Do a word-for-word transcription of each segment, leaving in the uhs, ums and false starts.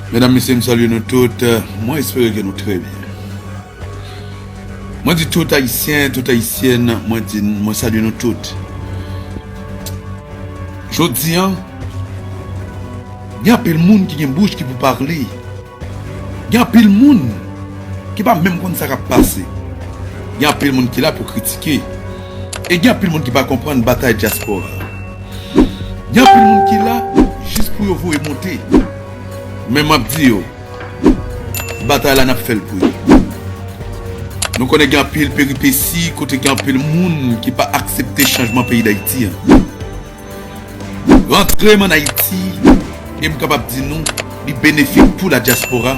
Medam, mesye, m salye nou tout. Mwen espere ke nou trè byen. Mwen di tout Ayisyen, tout Ayisyèn, mwen di, mwen salye nou tout. Jodi a, gen anpil moun ki gen bouch ki pou pale. Gen anpil moun ki pa menm konn sa k ap pase. Gen anpil moun ki la pou kritike. E gen anpil moun ki pa konprann batay dyaspora. Gen anpil moun ki la jis pou yo voye monte. Men m ap di yo, batay la n ap fè l pou yo. Nou konnen gen anpil peripesi kote gen anpil moun ki pa aksepte chanjman peyi Dayiti an. Rantre m ann Ayiti, e m kapab di nou, li benefik pou la dyaspora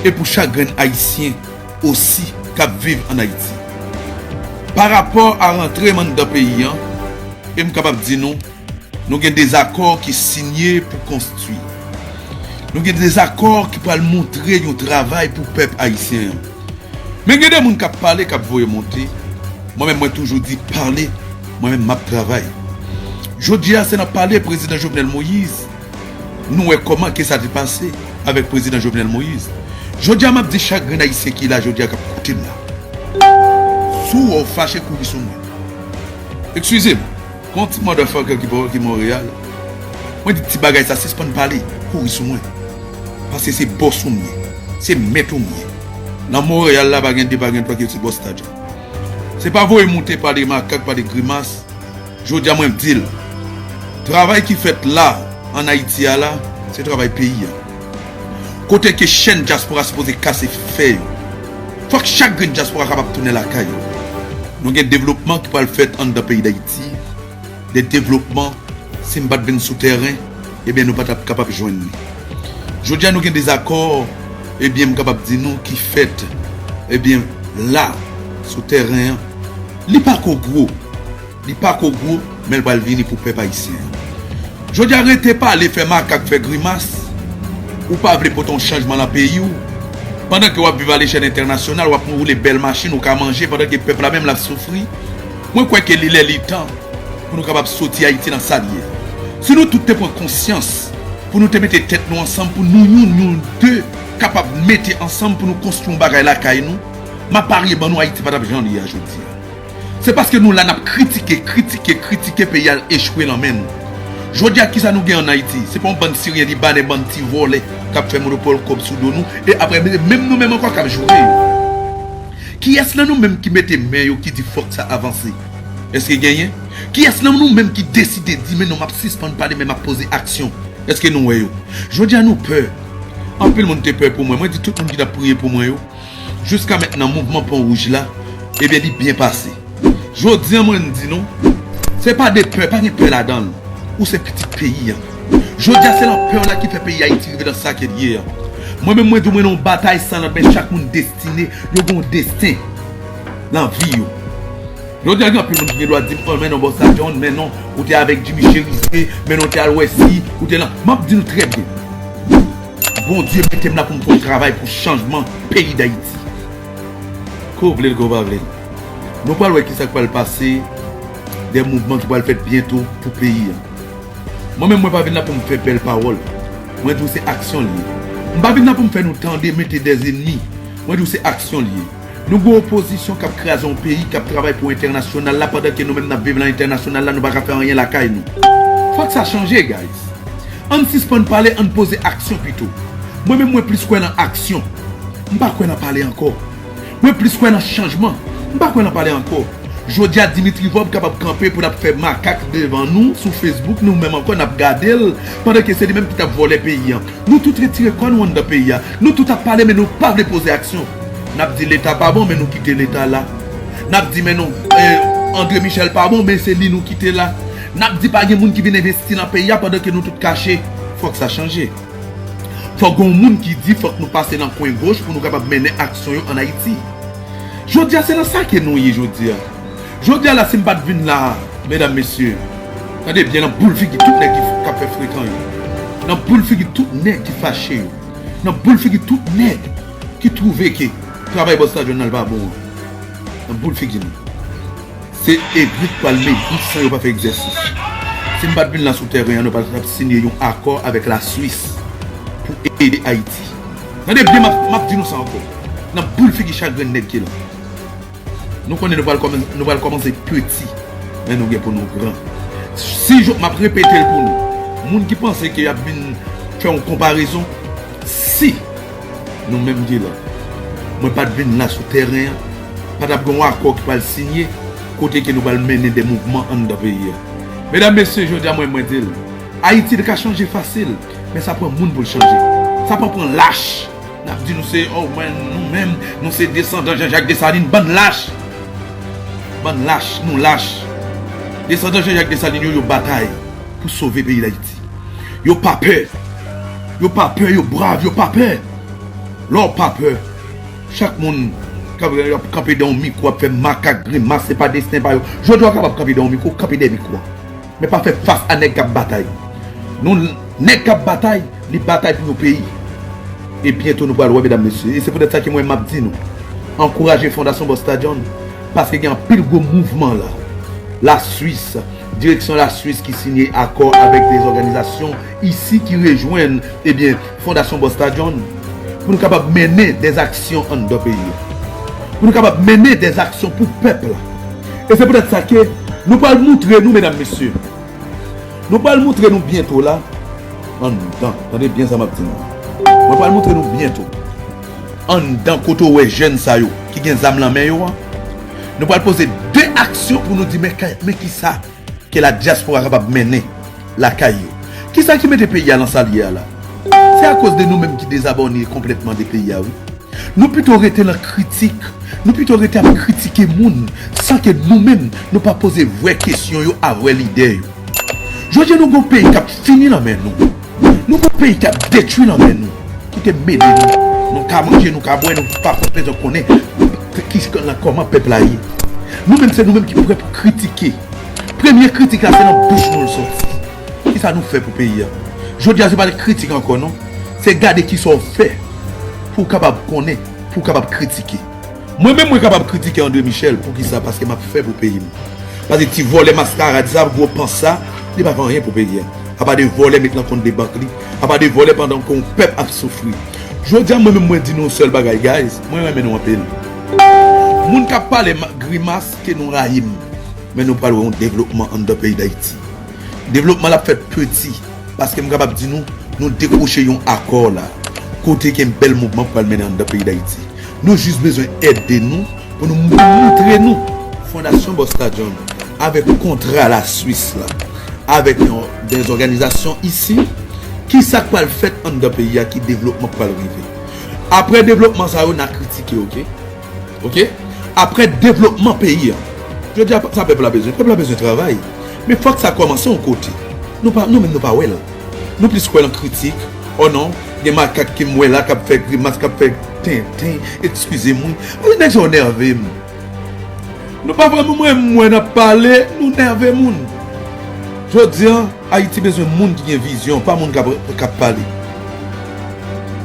e pou chak grenn Ayisyen osi k ap viv ann Ayiti. Pa rapò a rantre m anndan peyi an, e m kapab di nou, nou gen dezakò ki sinye pou konstwi. Nou gen dezakò ki pral montre yon travay pou pèp ayisyen an. Men gen de moun k ap pale, k ap voye monte. Mwen menm, mwen toujou di pale, mwen menm, m ap travay. Jodi a, se nan pale prezidan Jovenel Moïse, nou wè kòman ke sa te pase avèk prezidan Jovenel Moïse. Jodi a, m ap di chak grenn Ayisyen ki la jodi a, k ap koute m la. Si w wè w fache, kouri sou mwen. Eskize m. Gon ti motherfucker ki bò, ki Monreyal. Mwen di ti bagay sa, sispann pale, kouri sou mwen. Paske se bòs ou m ye. Se mèt ou m ye. Nan Monreyal la, pa gen de, pa gen twa, ke se bòs Tadjan. Se pa voye monte, pale makak, pale grimas. Jodi a, mwen di l, travay ki fèt la, ann Ayiti a la, se travay peyi a. Kote ke chèn dyaspora sipoze kase fè yo. Fòk chak grenn dyaspora kapab tounen lakay yo. Nou gen devlopman ki pral fèt anndan peyi Dayiti. De devlopman, si m pa t vin sou tèren, ebyen, nou pa t ap kapab jwenn li. Jodi a, nou gen dezakò, ebyen, m kapab di nou ki fèt, ebyen, la, sou tèren an. Li pa ko gwo. Li pa ko gwo, men l pral vini pou pèp ayisyen an. Jodi a, rete pale, fè makak, fè grimas. Ou pa vle pote yon chanjman nan peyi w. Pandan ke w ap viv alechèl entènasyonal, w ap woule bèl machin, ou ka manje, pandan ke pèp la menm l ap soufri. Mwen kwè ke li lè, li tan pou nou kapab soti Ayiti nan sa l ye. Si nou tout te pran konsyans, pou nou te mete tèt nou ansanm, pou nou youn, nou de, kapab mete ansanm pou nou konstwi yon bagay lakay nou, m ap parye ban nou, Ayiti pa t ap jan l ye a jodi a. Se paske nou la, n ap kritike, kritike, kritike, peyi a echwe nan men nou. Jodi a, kisa nou gen ann Ayiti? Se pa yon bann Siryen, Libanè, bann ti vòlè k ap fè monopòl kòb sou do nou, e apre, menm nou menm ankò k ap joure yo. Kiyès nan nou menm ki mete men yo, ki di fòk sa avanse? Èske genyen? Kiyès nan nou menm ki deside di, men non, m ap sispann pale, men m ap poze aksyon? Èske nou wè yo? Jodi a, nou pè. Anpil moun te pè pou mwen. Mwen di tout moun ki t ap priye pou mwen yo, jiska mentnan, mouvman Pon Wouj la, ebyen, li byen pase. Jodi a, mwen di nou, se pa de pè, pa gen pè ladan l. Ou se pitit peyi a. Jodi a, se lanpè w la ki fè peyi Ayiti rive nan sa ke l ye a. Mwen menm, mwen di w, mwen nan yon batay san lòt, men chak moun destine, yo gen yon desten nan vi yo. Jodi a, gen anpil moun ki gen dwa di m, "Oh, men non, Boss John, men non, ou te avèk Jimmy Chérizier, men non, ou te al wè si, ou te lan." M ap di nou trè byen. Bondye mete m la pou m fè yon travay pou chanjman peyi Dayiti. Ke w vle l, ke w pa vle l. Nou pral wè kisa k pral pase, de mouvman ki pral fèt byento pou peyi a. Mwen menm, mwen pa vin la pou m fè bèl pawòl. Mwen di w se aksyon l ye. M pa vin la pou m fè nou tande, mete dèz enmi. Mwen di w se aksyon l ye. Nou gen opozisyon k ap kraze yon peyi, k ap travay pou entènasyonal la, pandan ke nou menm n ap viv nan entènasyonal la, nou pa ka fè anyen lakay nou. Fòk sa chanje, guys. Ann sispann pale, ann poze aksyon pito. Mwen menm, mwen plis kwè nan aksyon. M pa kwè nan pale ankò. Mwen plis kwè nan chanjman. M pa kwè nan pale ankò. Jodi a, Dimitri Vorbe kapab kanpe pou l ap fè makak devan nou sou Facebook, nou menm ankò n ap gade l, pandan ke se li menm ki t ap vòlè peyi a. Nou tout retire kò nou anndan peyi a. Nou tout ap pale, men nou pa vle poze aksyon. N ap di Leta pa bon, men nou kite Leta la. N ap di, men non, eh, André Michel pa bon, men se li nou kite la. N ap di pa gen moun ki vin envesti nan peyi a pandan ke nou tout kache. Fòk sa chanje. Fòk gen yon moun ki di fòk nou pase nan kwen goch pou nou kapab mennen aksyon yo ann Ayiti. Jodi a, se nan sa ke nou ye jodi a. Jodi a la, si m pa t vin la, medam, mesye, tande byen, nan boul figi tout nèg ki, k ap fè frekan yo, nan boul figi tout nèg ki fache yo, nan boul figi tout nèg ki twouve ke travay Boss John nan l pa bon an, nan boul figi nou. Se egri k pral maigri san yo pa fè egzèsis. Si m pa t vin la sou tèren an, nou pa t ap sinye yon akò avèk Laswis. pou ede Ayiti. Tande byen, m ap, m ap di nou sa ankò. N ap boule figi chak grenn nèg ki la. Nou konnen nou pral kòman-, nou pral kòmanse piti, men nou gen pou nou gran. Si, m ap repete l pou nou, moun ki panse ke y ap vin fè yon konparezon, si nou menm ki la, mwen pa t vin la sou tèren an, pa t ap gen yon akò ki pral sinye, kote ke nou pral mennen de mouvman anndan peyi a. Medam, mesye, jodi a mwen, mwen di l, Ayiti li ka chanje fasil, men sa pran moun pou l chanje. Sa pa pran lach. N ap di nou se, oh, mwen, nou menm, nou se desandan Jean-Jacques Dessalines. Bann lach. Bann lach, nou lach. Desandan Jean-Jacques Dessalines yo, yo batay pou sove peyi Dayiti. Yo pa pè. Yo pa pè, yo brav, yo pa pè. Lè w pa pè, chak moun k ap, y ap kanpe dan yon mikwo, ap fè makak, grimas, se pa desten pa yo. Jodi a, w kapab kanpe dan yon mikwo, kanpe dèyè mikwo a. Men pa fè fas a nèg k ap batay. Nou, nèg k ap batay, li batay pou yon peyi. E byento nou pral wè, medam, mesye. E se poutèt sa ke mwen, m ap di nou, ankouraje Fondasyon Busta John, paske gen anpil gwo mouvman la. Laswis, direksyon Laswis ki sinye akò avèk de zòganizasyon isi ki rejwenn, ebyen, Fondasyon Busta John, pou nou kapab mennen de aksyon anndan peyi a. Pou nou kapab mennen de aksyon pou pèp la. E se poutèt sa ke nou pral moutre nou, medam, mesye. Nou pral moutre nou byento la, anndan. Tande byen sa m ap di nou. Mwen pral moutre nou byento. Anndan kote w wè jèn sa yo ki gen zam nan men yo an. Nou pral poze de aksyon pou nou di, men ka-, men kisa ke ladyaspora kapab mennen lakay yo. Kisa ki mete peyi a lan sa l ye a la? Se akoz de nou menm ki dezabòne konplètman de peyi a, wi. Nou pito rete lan kritik, nou pito rete ap kritike moun, san ke nou menm, nou pa poze vrè kesyon yo a vrè lidè yo. Jodi a, nou gon peyi k ap fini lan men nou. Nou gon peyi k ap detwi lan men nou. Kite m ede nou. Nou ka manje, nou ka bwè, nou pa bezwen konnen ki, kòman pèp la ye. Nou menm, se nou menm ki prè pou kritike. Premye kritik la, se nan bouch nou l sòti. Kisa nou fè pou peyi a? Jodi a, se pa kritik ankò, non. Se gade kisa w fè pou w kapab konnen, pou w kapab kritike. Mwen menm, mwen kapab kritike André Michel. Poukisa? Paske m ap fè pou peyi m. Paske ti vòlè maskarad sa, gwo pans sa, li pa fè anyen pou peyi a. Apa de vòlè met nan kont de bank li. Apa de vòlè pandan ke yon pèp ap soufri. Jodi a, mwen menm, mwen di nou yon sèl bagay, guys. Mwen renmen nou anpil. Moun k ap pale ma-, grimas, ke nou rayi m. Men nou pral wè yon devlopman anndan peyi Dayiti. Devlopman la ap fèt piti, paske m kapab di nou, nou dekwoche yon akò la, kote gen bèl mouvman pral mennen anndan peyi Dayiti. Nou jis bezwen ede nou pou nou mou-, moutre nou Fondasyon Busta John avèk kontra Laswis la, avèk yon, de zòganizasyon isi, kisa k pral fèt anndan peyi a, ki devlopman k pral rive. Apre devlopman sa yo, n a kritike, oke? Oke? Apre devlopman peyi a, jodi a, sa pèp la bezwen? Pèp la bezwen travay. Men fòk sa kòmanse yon kote. Nou pa, nou menm nou pa wè l. Nou plis kwè nan kritik. Oh non, gen makak ke m wè la k ap fè grimas, k ap fè tenten. Eskize m, wi. Paske nèg sa yo nève m. Nou pa vle mwen, mwen n ap pale, nou nève moun. Jodi a, Ayiti bezwen moun ki gen vizyon, pa moun k ap, k ap pale.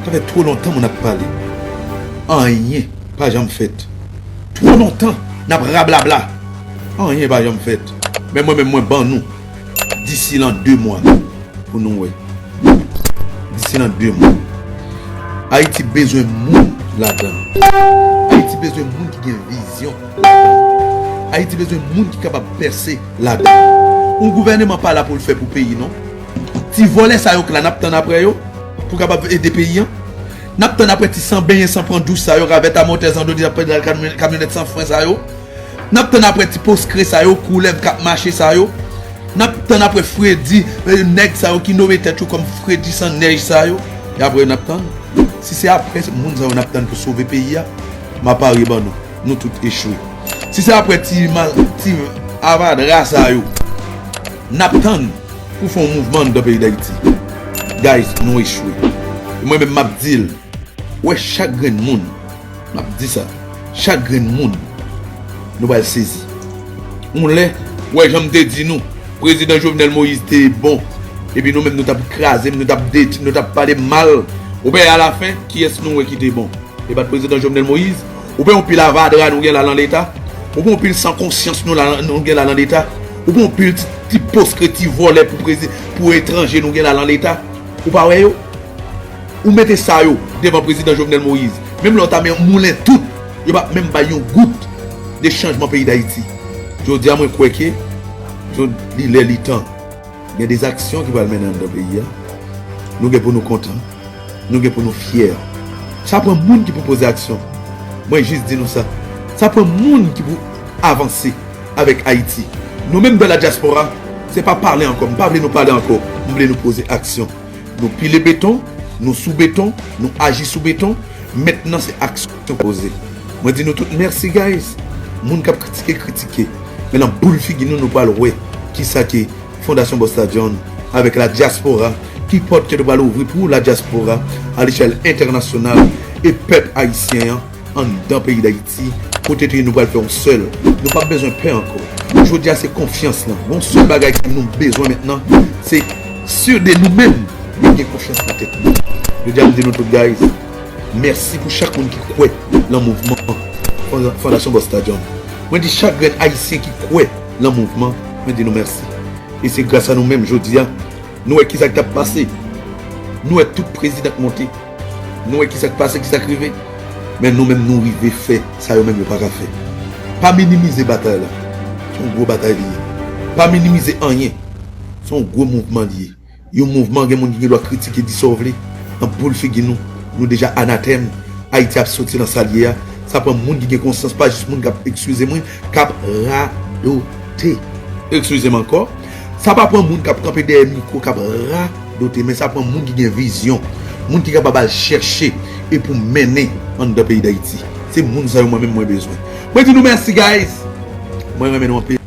Sa fè twò lontan moun ap pale. Anyen pa janm fèt. Twò lontan n ap rablabla. Anyen pa janm fèt. Men mwen menm, mwen ban nou disi lan de mwa pou nou wè. Disi lan de mwa. Ayiti bezwen moun ladan l. Ayiti bezwen moun ki gen vizyon ladan l. Ayiti bezwen moun ki kapab pèse ladan l. Yon gouvèneman pa la pou l fè pou peyi, non. Ti vòlè sa yo k la, n ap tann apre yo pou kapab ede peyi an. N ap tann apre ti san benyen, san pran douch sa yo, ravèt a motè, zandodi, ap pedal kamyon-, kamyonèt san fren sa yo. N ap tann apre ti poskre sa yo, koulèv k ap mache sa yo. N ap tann apre fredi, eh, nèg sa yo ki nome tèt yo kòm fredi san nèj sa yo. E apre n ap tann. Si se apre moun sa yo n ap tann pou sove peyi a, m ap pare ban nou. Nou tout echwe. Si se apre ti ma-, ti avadra sa yo n ap tann pou fè yon mouvman anndan peyi Dayiti, guys, nou echwe. E mwen menm, m ap di l, wè chak grenn moun, m ap di sa, chak grenn moun, nou pral sezi. Yon lè, wè jan m te di nou, Prezidan Jovenel Moïse te bon, epi nou menm nou t ap kraze m, nou t ap detwi, nou t ap pale m mal. Oubyen alafen, kiyès nou wè ki te bon? E pa t Prezidan Jovenel Moïse? Oubyen yon pil avadra nou gen la nan Leta? Oubyen yon pil san konsyans nou la, nou gen la nan Leta? Oubyen yon pil ti, ti poskre, ti vòlè pou prezi-, pou etranje nou gen la nan Leta? Ou pa wè yo? Ou mete sa yo devan prezidan Jovenel Moïse, menm lè w ta men moulen tout, yo p ap menm bay yon gout de chanjman peyi Dayiti. Jodi a, mwen kwè ke jodi, li lè, li tan. Gen de aksyon ki pral mennen anndan peyi a. Nou gen pou nou kontan. Nou gen pou nou fyè. Sa pran moun ki pou poze aksyon. Mwen jis di nou sa. Sa pran moun ki pou avanse avèk Ayiti. Nou menm dans la diaspora, se pa pale ankò. M pa vle nou pale ankò. M vle nou poze aksyon. Nou pile beton, nou sou beton, nou aji sou beton. Mentnan se aksyon poze. Mwen di nou tout mèsi, guys. Moun k ap kritike, kritike. Men nan boul figi nou, nou pral wè kisa ke Fondasyon Busta John avèk la diaspora, ki pòt ke nou pral ouvri pou la diaspora a lechèl entènasyonal e pèp ayisyen an anndan peyi Dayiti, kote ke nou pral fè yon sèl. Nou p ap bezwen pè ankò. Jodi a se konfyans lan. Yon sèl bagay ke nou bezwen mentnan, se si de nou menm, nou gen konfyans nan tèt nou. Jodi a, m di nou tout, guys, mèsi pou chak moun ki kwè lan mouvman Fon-, Fondasyon Busta John. Mwen di chak grenn ayisyen ki kwè lan mouvman, mwen di nou mèsi. E se gras a nou menm jodi a, nou wè kisa k t ap pase. Nou wè tout prezidan k monte. Nou wè kisa k pase, kisa k rive. Men nou menm, nou rive fè sa yo menm yo pa ka fè. Pa minimize batay la. Se yon gwo batay li ye. Pa minimize anyen. Se yon gwo mouvman li ye. Yon mouvman, gen moun ki gen dwa kritike di sa w vle. Nan boul figi nou, nou deja anatèm. Ayiti ap soti nan sa l ye a. Sa pran moun ki gen konsyans, pa jis moun k ap, eskize mwen, k ap radote. Eskize m ankò. Sa pa pran moun k ap kanpe dèyè mikwo, k ap radote, men sa pran moun ki gen vizyon, moun ki kapab al chèche e pou mennen anndan peyi Dayiti. Se moun sa yo mwen menm mwen bezwen. Mwen di nou mèsi, guys. Mwen renmen nou anpil.